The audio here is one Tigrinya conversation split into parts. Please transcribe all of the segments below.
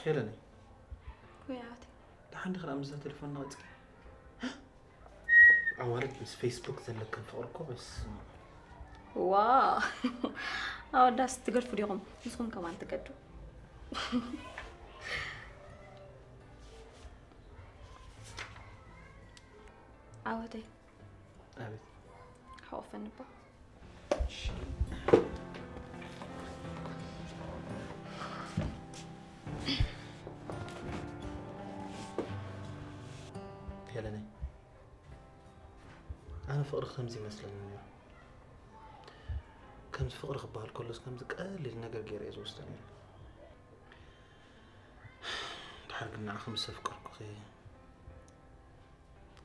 ሄለነይ፣ ወይ ዓወተይ። ደሓን ዲኺ? ደኣ ምስዛ ቴሌፎን ንቐጽል። ኣዋልድ ምስ ፌስቡክ ዘለክን ፍቕሪ እኮ በስመ ኣብ። ዋ፣ ኣወዳስ ትገድፉ ዲኹም? ንስኹም ከማን ትገዱ። ዓወተይ። ኣቤት። ሓቆፈኒ እባ። ሄለነይ፣ ኣነ ፍቕሪ ከምዚ ይመስለኒ ነይሩ። ከምዚ ፍቕሪ ክበሃል ከሎስ ከምዚ ቀሊል ነገር ገይረ እየ ዝወስዶ ነይሩ። ድሓር ግን ንዓኺ ምስ ኣፍቀርኩኺ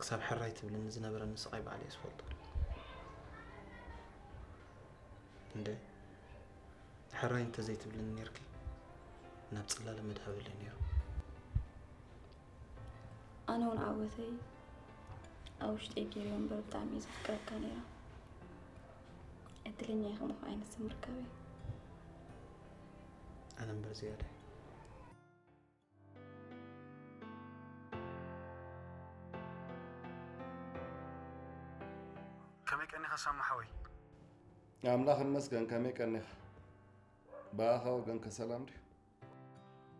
ክሳብ ሕራይ ትብልኒ ዝነበረኒ ስቓይ ባዕለ እየ ዝፈልጦ። እንደ ሕራይ እንተዘይትብልኒ ነይርኪ ናብ ጽላለ ምድሃበለይ ነይሩ። ኣነ እውን ዓወተይ ኣብ ውሽጠይ ገይረዮ እምበር ብጣዕሚ እየ ዘፍቅረካ ነይረ። ዕድለኛ እየ ከምኡ ዓይነት ሰብ ምርካበይ። ኣነ እምበር ዝያዳ። ከመይ ቀኒኻ ሳማ ሓወይ? ኣምላኽ ይመስገን። ከመይ ቀኒኻ? ብኣኻ ወገንከ ሰላም ድዩ?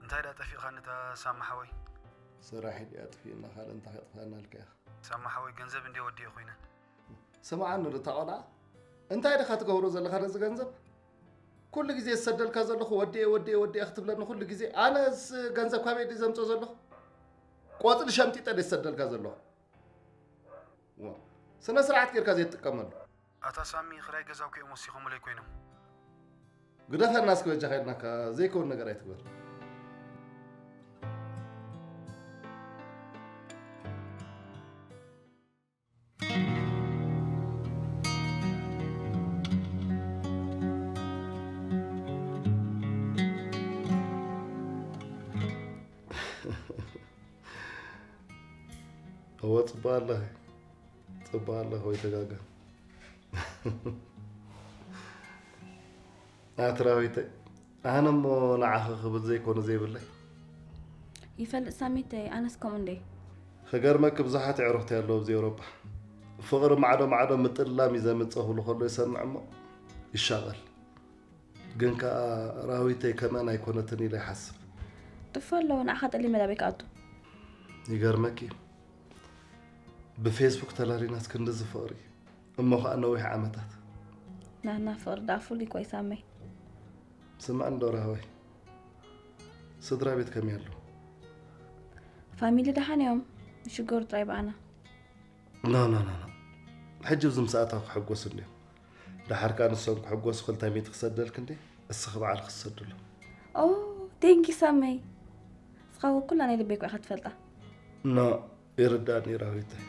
እንታይ ደኣ ጠፊእኻኒ እታ ሳማ ሓወይ? ስራሕ ድዩ ኣጥፊእና? ካልእ እንታይ ከጥፍኣና ኢልካ ኢኻ? ሳማ ሓወይ፣ ገንዘብ እንድየ ወዲኤ ኮይነ። ስምዓኒ ዶ እታ ቆልዓ፣ እንታይ ዲኻ ትገብሮ ዘለኻ ነዚ ገንዘብ? ኩሉ ግዜ ዝሰደልካ ዘለኹ ወዲኤ ወዲኤ ወዲኤ ክትብለኒ ኩሉ ግዜ፣ ኣነስ ገንዘብ ካበይ ድዩ ዘምፅኦ ዘለኹ? ቆፅሊ ሸምጢጠ ድየ ዝሰደልካ ዘለኹ? ዋ፣ ስነ ስርዓት ጌርካ ዘይትጥቀመሉ። ኣታ ሳሚ፣ ክራይ ገዛ እኮ እዮም ወሲኾምለይ ኮይኖም። ግደፈና እስኪ በጃኻ ኢልናካ ዘይከውን ነገር ኣይትግበር። እወ፣ ጽቡቕ ኣለኺ፣ ጽቡቕ ኣለኺ፣ ወይ ተጋገ። ኣትራዊተይ፣ ኣነ እሞ ንዓኺ ክብል ዘይኮነ ዘይብለይ። ይፈልጥ ሳሚተይ፣ ኣነስ ከምኡ እንደ። ክገርመኪ፣ ብዙሓት የዕሩኽቲ ኣለዉ ኣብዚ ኤውሮጳ። ፍቕሪ ማዕዶ ማዕዶ ምጥልላም እዩ ዘምጽእ ክብሉ ከሎ ይሰምዕ እሞ ይሻቐል። ግን ከኣ ራዊተይ ከምአን ኣይኮነትን ኢለ ይሓስብ። ጥፎ ኣለዉ፣ ንዓኻ ጠሊመ ናበይ ክኣቱ? ይገርመኪ፣ ብፌስቡክ ተላሊናስ ክንድዚ ፍቕሪ፣ እሞ ኸኣ ነዊሕ ዓመታት። ናትና ፍቕሪ ደኣ ፍሉይ እኮ እዩ ሳመይ። ስምዕኒ ዶ ራህወይ፣ ስድራ ቤት ከመይ ኣለዉ? ፋሚሊ ደሓን እዮም፣ ይሽገሩ ጥራይ ብኣና። ኖ ኖ ኖ ኖ፣ ሕጂ ኣብዚ ምስ ኣተኹ ክሕጎሱ እንድዮም። ደሓር ከኣ ንሶም ክሕጎሱ ክልተ ሚእቲ ክሰደልኪ እንዴ፣ እስኺ ባዕልኺ ትሰድሎም። ኦ፣ ቴንኪ ሳመይ። ንስኻ እኮ ኩላ ናይ ልበይ እኮ ኢኻ ትፈልጣ። ኖ፣ ይርዳእኒ ራዊተይ።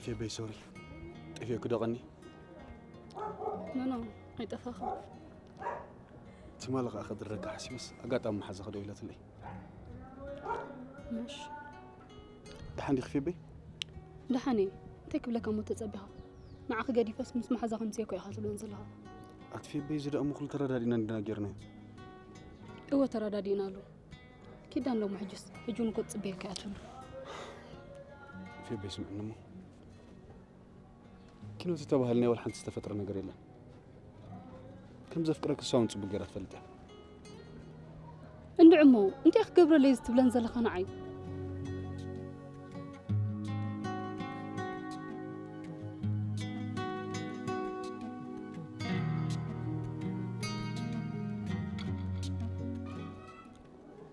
ፌበይ፣ ሶሪ፣ ጠፊእኩ ዶ ቀኒ? ኖ ኖ፣ ኣይጠፋኹ። ትማሊ ከኣ ክድረካ ሓሲበስ ኣጋጣሚ መሓዛኺ ደዊላትለይ። ምሽ ደሓን ዲኺ ፌበይ? ደሓን እየ። እንታይ ክብለካ እሞ ተጸቢኻ? ንዓኺ ገዲፈስ ምስ መሓዛኺ ምጽኤ እኮ ኢኻ ትብለኒ ዘለኻ። ኣቲ ፌበይ፣ እዚ ደኣ እሞ ኩሉ ተረዳዲእና እንዲና ጌርናዮ። እወ ተረዳዲእናሉ። ኪዳን ሎሚ ሕጅስ፣ ሕጂ እውን እኮ ትጽበየካ እያ ትብሉ። ፌበይ፣ ስምዕኒ እሞ፣ ኪኖ ተባህል ናይ ወላ ሓንቲ ዝተፈጥረ ነገር የለን። ከም ዘፍቅረኪ እሳ እውን ጽቡቕ ጌራ ትፈልጥ እያ። እንድዒ እሞ፣ እንታይ ክገብረለይ እዚ ትብለን ዘለኻ ንዓይ?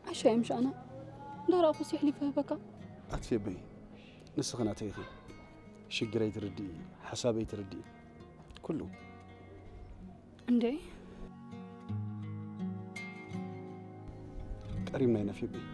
ዓሻ እዮም ሻዕና። እንዳረኣኹስ የሕሊፈ ህበካ። ኣቲ ፌበይ፣ ንስኺ ናተይ ኢኺ። ሽግረይ ትርድኢ፣ ሓሳበይ ትርድኢ። ኩሉ። እንዴ? ቀሪብና ኢና ፌበይ።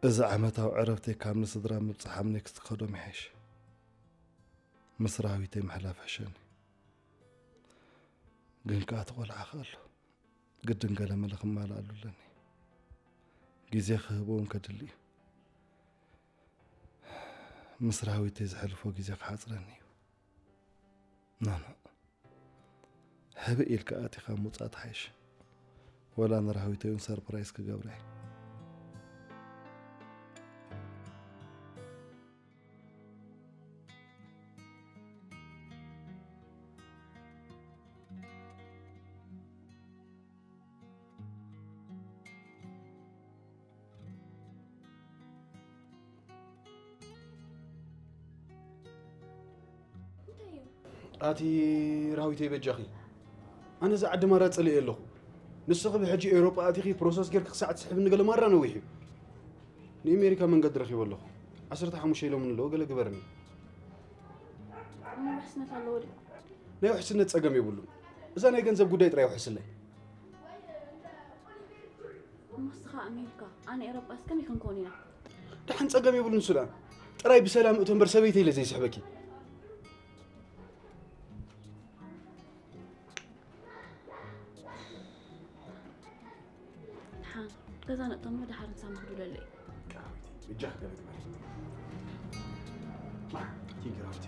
እዚ ዓመታዊ ዕረፍተይ ካብ ንስድራ ምብጻሕ ኣብ ኔክስት ክኸዶም ይሓይሽ። ምስ ራዊተይ ምሕላፍ ሕሸኒ። ግን ከኣ እቲ ቆልዓ ከ ኣሎ። ግድን ገለመለ ክማልኣሉ ኣለኒ። ግዜ ክህቦ እውን ከድሊ እዩ። ምስ ራዊተይ ዘሕልፎ ግዜ ክሓጽረኒ እዩ። ኖኖ፣ ሕብእ ኢልካ ኣቲኻ ምውጻእ ትሓይሽ። ወላ ንራዊተይ እውን ሰርፕራይዝ ክገብራ እየ። ኣቲ ራዊተይ በጃኺ፣ ኣነ እዛ ዓዲ ማራ ጸሊኤ ኣለኹ። ንስኺ ብሕጂ ኤውሮጳ ኣቲኺ ፕሮሰስ ጌርኪ ክሳዕ ትስሕብኒ ገለ ማራ ነዊሕ እዩ። ንኤሜሪካ መንገዲ ረኺበ ኣለኹ። ዓሰርተ ሓሙሽተ ኢሎምኒ ኣለዉ፣ ገለ ግበርኒ። እሞ ውሕስነት ኣለዎ ድዩ? ናይ ውሕስነት ጸገም የብሉን። እዛ ናይ ገንዘብ ጉዳይ ጥራይ ውሕስለይ። እሞ ንስኻ ኣሜሪካ፣ ኣነ ኤውሮጳስ ከመይ ክንከውን ኢና? ደሓን ጸገም የብሉን ሱዳን። ጥራይ ብሰላም እቶ እምበር ሰበይተይ ኢለ ዘይስሕበኪ። ደሓን ገዛ ነእቶም ደሓር ንሳማ ክድውለለይ። እጃ ገለ ግበሪ። ማ፣ ቲንኪ ራውቲ።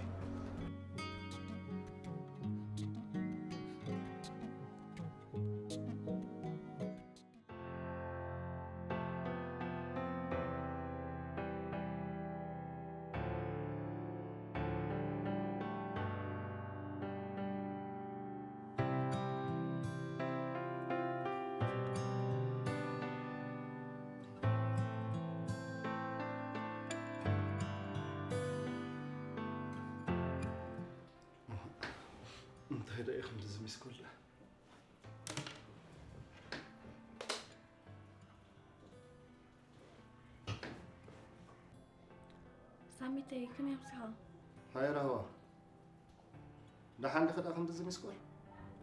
እንታይ ደኣ ኢኹም ድዚ ሚስኮል? ሳሚተይ፣ ከመይ ኣምሲኻ? ሃይ ራህዋ፣ ደሓን ዲኺ ደኣ ክንድዚ ሚስኮል?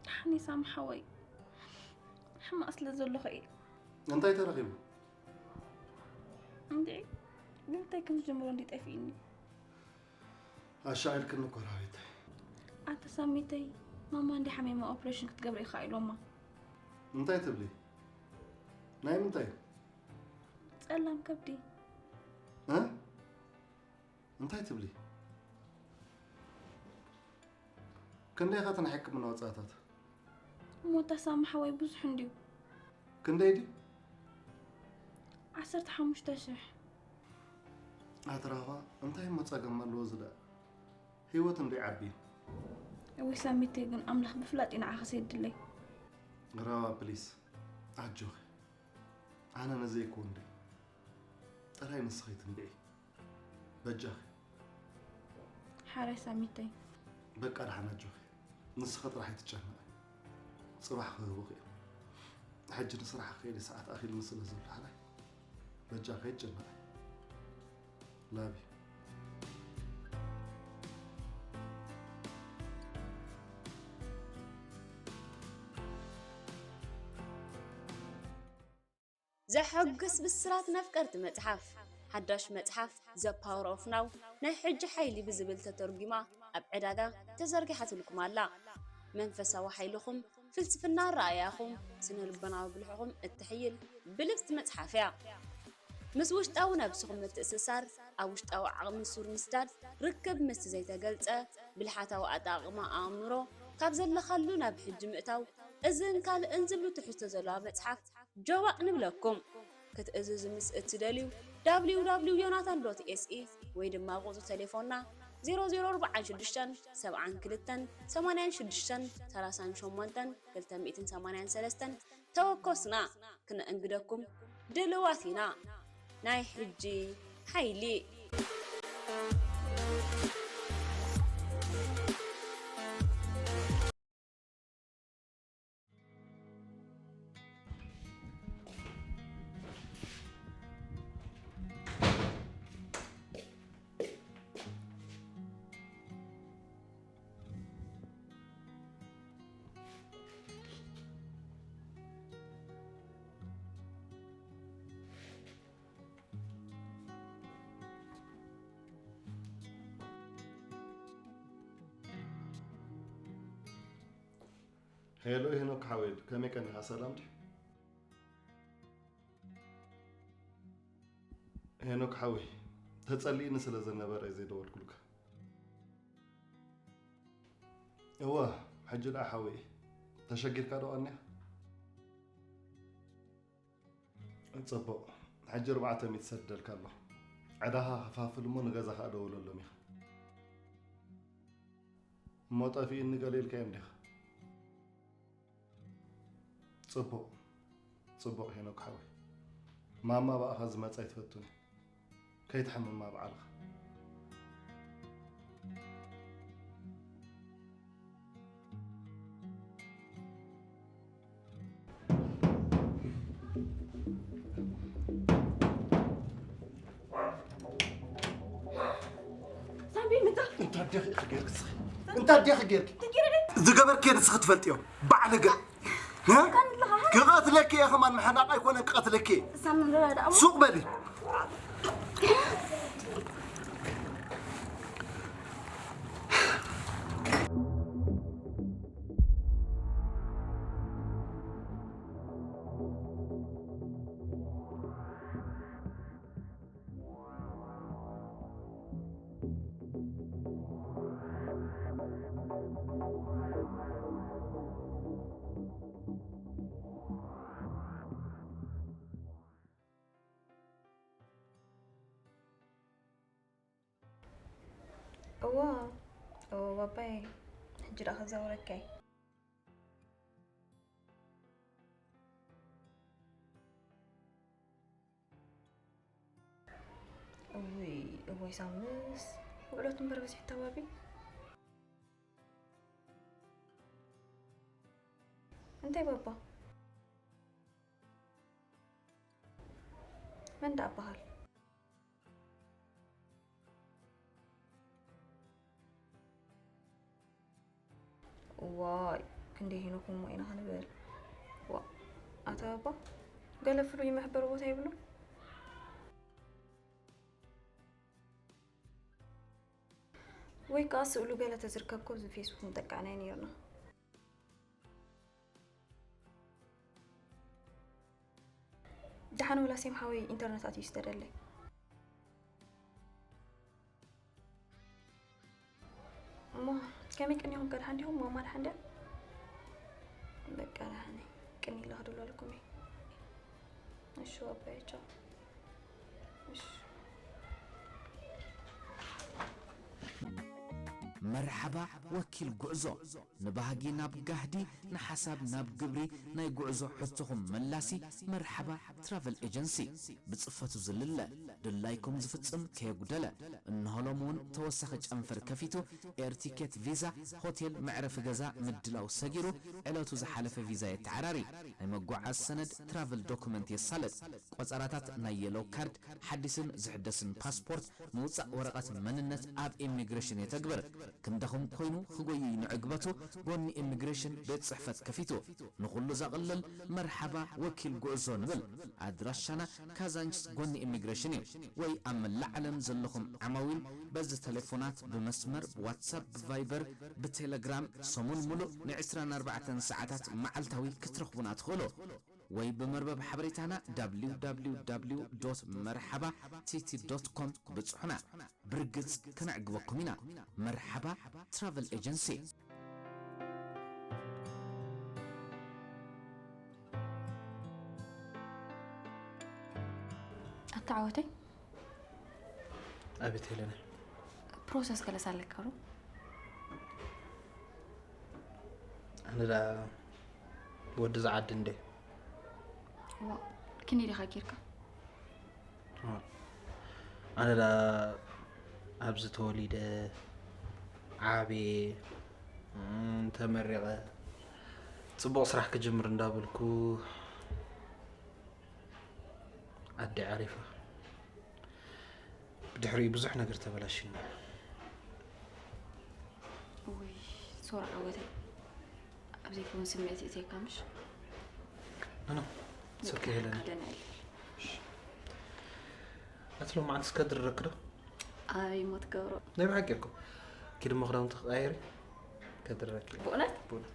ደሓን እየ ሳሚ ሓወይ፣ ሕማቕ ስለ ዘለኹ እየ። እንታይ ተረኺቡ? እንድዒ፣ ንምንታይ ከም ዝጀምሮ እንዲ ጠፊእኒ። ኣሻቒልክኒ እኮ ራዊተይ። ኣታ ሳሚተይ፣ ማማ እንዲ ሓሚማ ኦፕሬሽን ክትገብር ኢኻ ኢሎማ። እንታይ ትብሊ? ናይ ምንታይ? ጸላም ከብዲ። እ? እንታይ ትብሊ? ክንደይ ኢኻ እቲ ናይ ሕክምና ወጻእታት? እሞ እታ ሳሚ ሓወይ ብዙሕ እንድዩ። ክንደይ ድዩ? ዓሰርተ ሓሙሽተ ሽሕ። ኣቲ ራህዋ፣ እንታይ እሞ ጸገም ኣለዎ እዚ ደኣ? ህይወት እንዶ ይዓቢ እዩ። እውይ ሳሚተይ፣ ግን ኣምላኽ ብፍላጥ እዩ ንዓኺ ዘየድለይ። ራህዋ ፕሊስ፣ ኣጆኺ። ኣነ ነዘይ ክውን ድየ። ጥራይ ንስኺ ትንብዒ። በጃኺ። ሓራይ ሳሚተይ። በቃ ደሓን ኣጆኺ። ንስኺ ጥራሕ ኣይትጨነቒ። ጽባሕ ክህቡኺ እዮም። ሕጂ ንስራሕ ክኸይድ ሰዓት ኣኺሉኒ ስለ ዘሎ ሓራይ። በጃኺ ኣይትጨነቒ። ላቭ ዩ። ዘሐጉስ ብስራት ነፍቀርቲ መጽሓፍ። ሓዳሽ መጽሓፍ The Power of Now ናይ ሕጂ ሓይሊ ብዝብል ተተርጒማ ኣብ ዕዳጋ ተዘርጊሓትልኩም ኣላ። መንፈሳዊ ሓይልኹም፣ ፍልስፍና ኣረኣእያኹም፣ ስነ ልቦናዊ ብልሕኹም እትሕይል ብልጽቲ መጽሓፍ እያ። ምስ ውሽጣዊ ነብስኹም ምትእስሳር፣ ኣብ ውሽጣዊ ዓቕሚ ሱር ምስዳድ፣ ርክብ ምስቲ ዘይተገልጸ፣ ብልሓታዊ ኣጠቓቕማ ኣእምሮ፣ ካብ ዘለኻሉ ናብ ሕጂ ምእታው፣ እዝን ካልእን ዝብሉ ትሕዝቶ ዘለዋ መጽሓፍ ጆባእ ንብለኩም። ክትእዝዙ ምስ እትደልዩ፣ www ዮናታን ዶት ኤስኢ ወይ ድማ ቁጽሪ ቴሌፎንና ዜሮ ዜሮ ኣርባዓን ሽዱሽተን ሰብዓን ክልተን ሰማንያን ሽዱሽተን ሰላሳን ሸሞንተን ክልተ ሚእትን ሰማንያን ሰለስተን ተወከሱና፣ ክነእንግደኩም ድልዋት ኢና። ናይ ሕጂ ሓይሊ። ሄሎ ሄኖክ ሓወይ፣ ከመይ ቀኒኻ? ሰላም ድዩ? ሄኖክ ሓወይ፣ ተጸሊእኒ ስለ ዝነበረ እየ ዘይደወልኩልካ። እወ፣ ሕጂ ደኣ ሓወይ፣ ተሸጊርካ ዶ ቀኒኻ? ጽቡቕ፣ ሕጂ ኣርባዕተ ሚእቲ ይሰደልካ ኣሎ። ዕዳኻ ከፋፍል እሞ ንገዛ ከኣ ደውለሎም ኢኻ። እሞ ጠፊእኒ ገለ ኢልካዮም ዲኻ? ጽቡቕ፣ ጽቡቕ ሄኖክ ሓወይ። ማማ ብኣኻ ዝመጻ ኣይትፈቱን እያ። ከይትሓምማ ብዓልኻ። ሳምቢ፣ ምንታ? እንታ ዲኺ ጌርኪ እስኺ? እንታ ዲኺ ጌርኪ? ትንኪረኒ? ዝገበርክዮ ንስኺ ትፈልጥዮ። ባዕለገ። እ? ከንለኻ? ክቐትለኪ እየ ከማን፣ ምሕናቕ ኣይኮነን ክቐትለኪ። ሳምቢ፣ ንረዳዳእ። ሱቕ በሊ። እዎ፣ እዎ ባባይ፣ ሕጂ ደኣ ከዛውረካ እየ። እውይ፣ እወይ ሳምስ፣ ውዕሎት እምበር በዚሕታ ባቢ። እንታይ ባባ? መን ደኣ በሃል? ዋይ፣ ክንደይ ሄኖክ እሞ ኢና ክንብል። ዋ፣ ኣታ ባባ፣ ገለ ፍሉይ መሕበሪ ቦታ የብሉ? ወይ ከኣ ስእሉ ገለ ተዝርከብ ኮ ኣብዚ ፌስቡክ ምጠቃዕናዮ ኔርና። ደሓን ወላ ሴም ሓወይ ኢንተርነት ኣትዩ ዝተደለይ። እሞ ከመይ ቀኒኹም ከ ደሓን ዲኹም? ማማ ደሓን ድያ? በቃ ደሓን እየ። ቅኒ ኢለ ክድውለልኩም እየ። እሺ ኣባየ ቻው። እሺ። መርሓባ ወኪል ጉዕዞ፣ ንባህጊ ናብ ጋህዲ፣ ንሓሳብ ናብ ግብሪ፣ ናይ ጉዕዞ ሕቶኹም መላሲ መርሓባ ትራቨል ኤጀንሲ። ብጽፈቱ ዝልለ፣ ድላይኩም ዝፍጽም ከየጉደለ። እንሆ ሎም እውን ተወሳኺ ጨንፈር ከፊቱ፣ ኤር ቲኬት ቪዛ፣ ሆቴል መዕረፊ ገዛ ምድላው ሰጊሩ፣ ዕለቱ ዝሓለፈ ቪዛ የተዓራሪ፣ ናይ መጓዓዝ ሰነድ ትራቨል ዶኩመንት የሳለጥ፣ ቆጸራታት ናይ የሎ ካርድ፣ ሓዲስን ዝሕደስን ፓስፖርት፣ ምውጻእ ወረቐት መንነት ኣብ ኢሚግሬሽን የተግብር። ክንደኹም ኮይኑ ክጎይይ ንዕግበቱ፣ ጎኒ ኢሚግሬሽን ቤት ጽሕፈት ከፊቱ። ንኹሉ ዘቕልል መርሓባ ወኪል ጉዕዞ ንብል። ኣድራሻና ካዛንችስ ጎኒ ኢሚግሬሽን እዩ። ወይ ኣብ መላእ ዓለም ዘለኹም ዓማዊል በዚ ተሌፎናት ብመስመር ብዋትሳፕ ብቫይበር ብቴሌግራም ሰሙን ሙሉእ ን ዕስራን ኣርባዕተን ሰዓታት መዓልታዊ ክትረኽቡና ትኽእሉ። ወይ ብመርበብ ሓበሬታና www.merhaba.tt.com ብጽሑና። ብርግጽ ከነዕግበኩም ኢና። መርሓባ ትራቨል ኤጀንሲ። ኣታ ዓወተይ። ኣቤት ሄለነ። ፕሮሰስ ገለስ ኣለካ ዶ? ኣነ ደኣ ወዲ ዝዓዲ እንደ። ዋ፣ ክንደይ ዲኻ ጌርካ? ዋ፣ ኣነ ደኣ ኣብዚ ተወሊደ፣ ዓብየ፣ እም፣ ተመሪቐ፣ ጽቡቕ ስራሕ ክጅምር እንዳበልኩ፣ ኣደ ዓሪፋ። ብድሕሪኡ ብዙሕ ነገር ተበላሽና። ውይ፣ ሶራ ዓወተይ። ኣብ ዘይከውን ስምዒት እትየካ ምሽ? ኖ፣ ኖ። It's okay፣ ሄለን። ኣደና ኢለ። ኣቲ ሎማዓንቲ እስከ ድረክ ዶ? ኣይ፣ ሞት ገብሮ። ናይ ብሓቂ እኮ። ኪድ እሞ ክዳውንቲ ክቐያየሪ ከድረክ። ብእውነት? ብእውነት።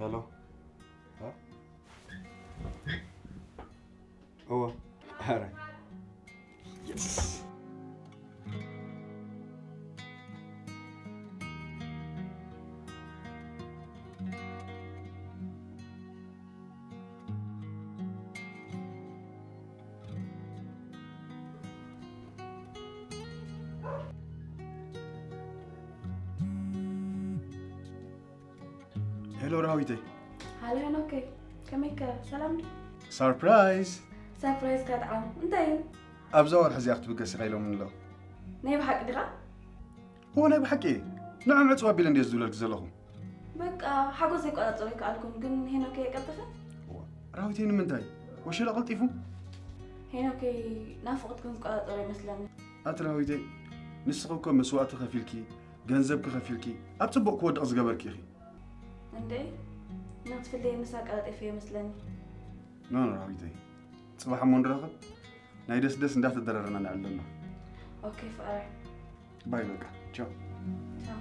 ሄሎ። እ? እወ። ኧረ። የስ። ሄሎ ራዊተይ። ሃሎ ሄኖከይ፣ ከመይከ? ሰላም ድዩ? ሰርፕራይዝ! ሰርፕራይዝ ካትዓም እንታይ እዩ? ኣብዛ ወርሒ እዚኣ ክትብገስ ኢኻ ኢሎምኒ ኣለዉ። ናይ ብሓቂ ዲኻ? እዎ፣ ናይ ብሓቂ እየ። ንዕኦም ዕፅው ኣቢለ እንድየ ዝድውለልኪ ዘለኹ። በቃ፣ ሓጎስ ዘይቆጻጸሮ ኣይከኣልኩን፣ ግን ሄኖከይ የቀልጥፈ። እዋ፣ ራዊተይ ንምንታይ? ወሸላ ቀልጢፉ? ሄኖከይ ናፍቖትኩም ዝቆጻጸሮ ይመስለኒ። ኣቲ ራዊተይ፣ ንስኺ እኮ መስዋእቲ ከፊልኪ፣ ገንዘብኪ ከፊልኪ፣ ኣብ ጽቡቕ ክወድቕ ዝገበርኪ ኢኺ። እንዴ፣ ንኽትፍለየኒ ሳቀ ቀልጢፈ ይመስለኒ። ኖ፣ ኖ፣ ራዊተይ። ጽባሕ እሞ ንራኸብ። ናይ ደስ ደስ እንዳተደራረና ንዕለና። ኦኬ፣ ፍቕረይ። ባይ፣ በቃ። ቻው። ቻው።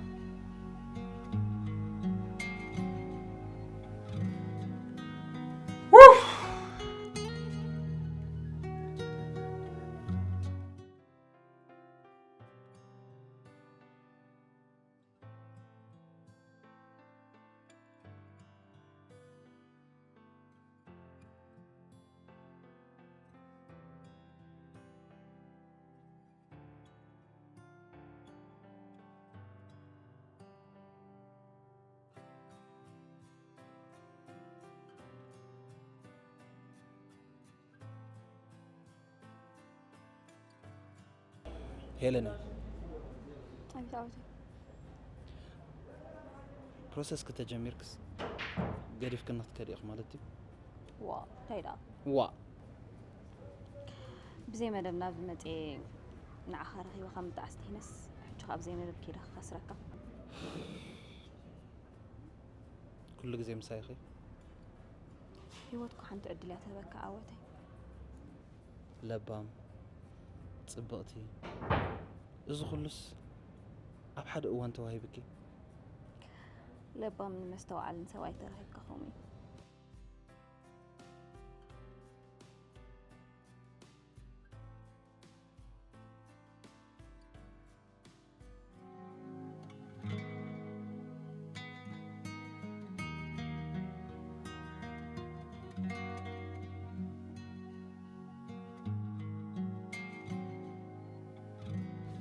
ሄለን፣ ኣቤት ኣወተይ። ፕሮሰስ ከተጀሚርክስ ገዲፍክኒ ክትከዲ ኢኹ ማለት ድዩ? ዋ፣ እንታይ ደኣ? ዋ። ብዘይ መደብ ናብ መጽኤ ንዓኻ ረኺበ ካብ ምጥዓስ ትሒነስ፣ ሕጂ ካብ ዘይ መደብ ከይደ ክኸስረካ። ኩሉ ግዜ ምሳይ ኢኺ። ህይወት እኮ ሓንቲ ዕድል እያ ትህበካ ኣወተይ። ለባም፣ ጽብቕቲ፣ እዚ ኩሉስ ኣብ ሓደ እዋን ተዋሂብኪ። ለባምን መስተውዓልን ሰብኣይ ተረኺብካ ከምኡ እዩ።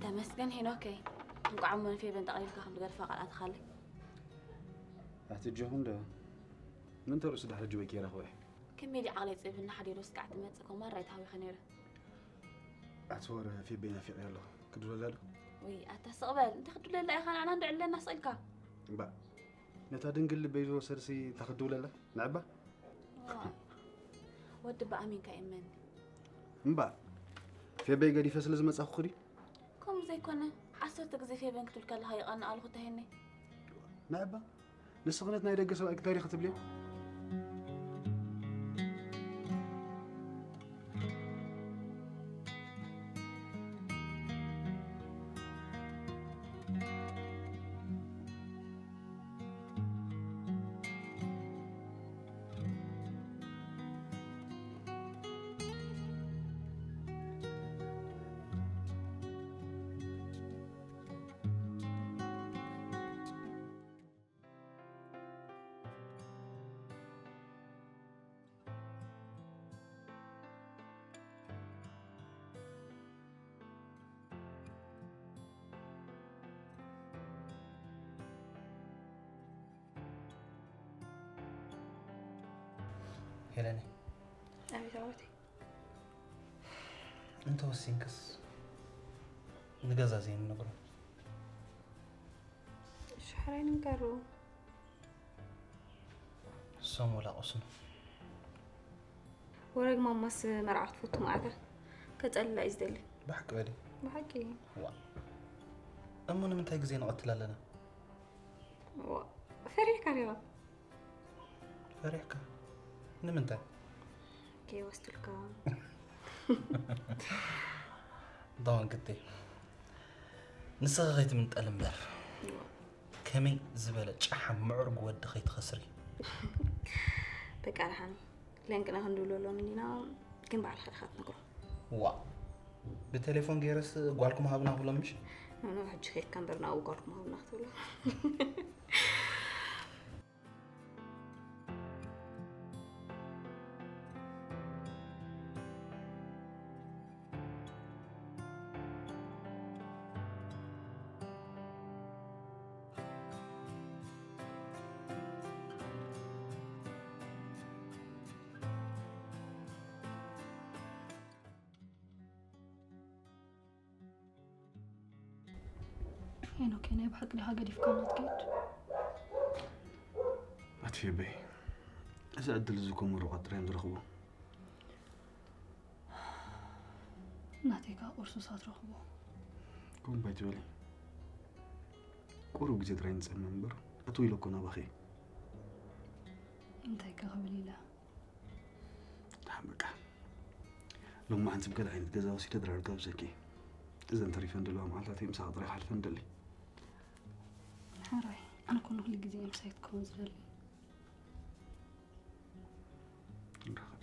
ተመስገን ሄኖከይ፣ እንቋዕ እሞ ንፌበን ጠቕሊልካ ከም ትገድፋ ቃል ኣትኻለይ። ኣቲ ጆኹም ዶ ምንተ ርእሱ ድሕሪ ጅወይ ከይረኽበ? ከመይ ድዩ ዓቕለይ ጽቢብ እናሓደሎ ስካዕ ትመጽእ፣ ኮማራ ኣይተሃዊኸ ነይረ። ኣቲ ወረ ፌበይ ናፊቐ ኣለኹ። ክድውለላ ዶ? ውይ፣ ኣታ ስቕ በል። እንታይ ክትድውለላ ኢኻ? ንዓና እንዶ ዕለና ስቕ ኢልካ። እምባ፣ ነታ ድንግል ልበይ ዝወሰድሲ እንታይ ክትድውለላ? ንዕባ? ዋእ፣ ወዲ ብኣሚንካ ይእመኒ። እምባ፣ ፌበይ ገዲፈ ስለ ዝመጻኹ ክዲ? ከምኡ ዘይኮነ፣ ዓሰርተ ግዜ ፌበን ክትብል ከለኻ ይቐንእ ኣለኹ ተሄነይ። ንዕባ፣ ንስኺ ነቲ ናይ ደገ ሰብኣይ እንታይ ዲኺ ትብልዮ? ሄለነይ። ኣቤት ኣወተይ። እንተወሲንክስ ንገዛ ዘይንነግሮ? ሽሕራይ ንንገሮ። እሶም ወላ ቁስኑ። ወረግ ማማስ መርዓ ክትፈቱ መዓታ ከጸልላ እዩ ዝደሊ። ብሓቂ በሊ። ብሓቂ። ዋ። እሞ ንምንታይ ግዜ ንቐትል ኣለና? ዋ። ፈሪሕካ ዲኻ? ፈሪሕካ? ንምንታይ? ከይወስዱልካ። ዳውን ክትይ። ንስኺ ከይትምንጠል እምበር፣ ከመይ ዝበለ ጨሓም ምዕሩግ ወዲ ከይትኸስሪ። በቃ ደሓን። ለንቅና ክንድውለሎም እንዲና፣ ግን ባዕልኻ ኢኻ ትነግሮ። ዋ ብቴሌፎን ገይረስ ጓልኩም ሃብና ክብሎም ምሽ? ኖኖ፣ ሕጂ ከይድካ እምበር ናብኡ ጓልኩም ሃብና ክትብሎ። ሄኖክ፣ ናይ ብሓቂ ዲኻ ገዲፍካና ትከይድ? ኣትፌበይ፣ እዚ ዕድል እዚ እኮ ምሩቓት ጥራይ እዮም ዝረኽቡ። ናተይ ከዓ ቁርሱስ ኣትረኽቦ። ከምኡ ኣይትበሊ። ቁሩብ ግዜ ጥራይ ንፀመ እምበር፣ እትው ኢለ እኮ ናባኺ። እንታይ ከ ክብል ኢለ? ደሓን በቃ። ሎሚ መዓንቲ ብገለ ዓይነት ገዛ ወሲደ ድራር ጋብዘኪ። እዘን ተሪፈን ዘለዋ መዓልታተይ ምሳኺ ጥራይ ክሓልፈን ደሊ። ሕራይ፣ ኣነ ኮነ ኩሉ ግዜ ምሳይ ክትከውን ዝደሊ። ንራኸብ።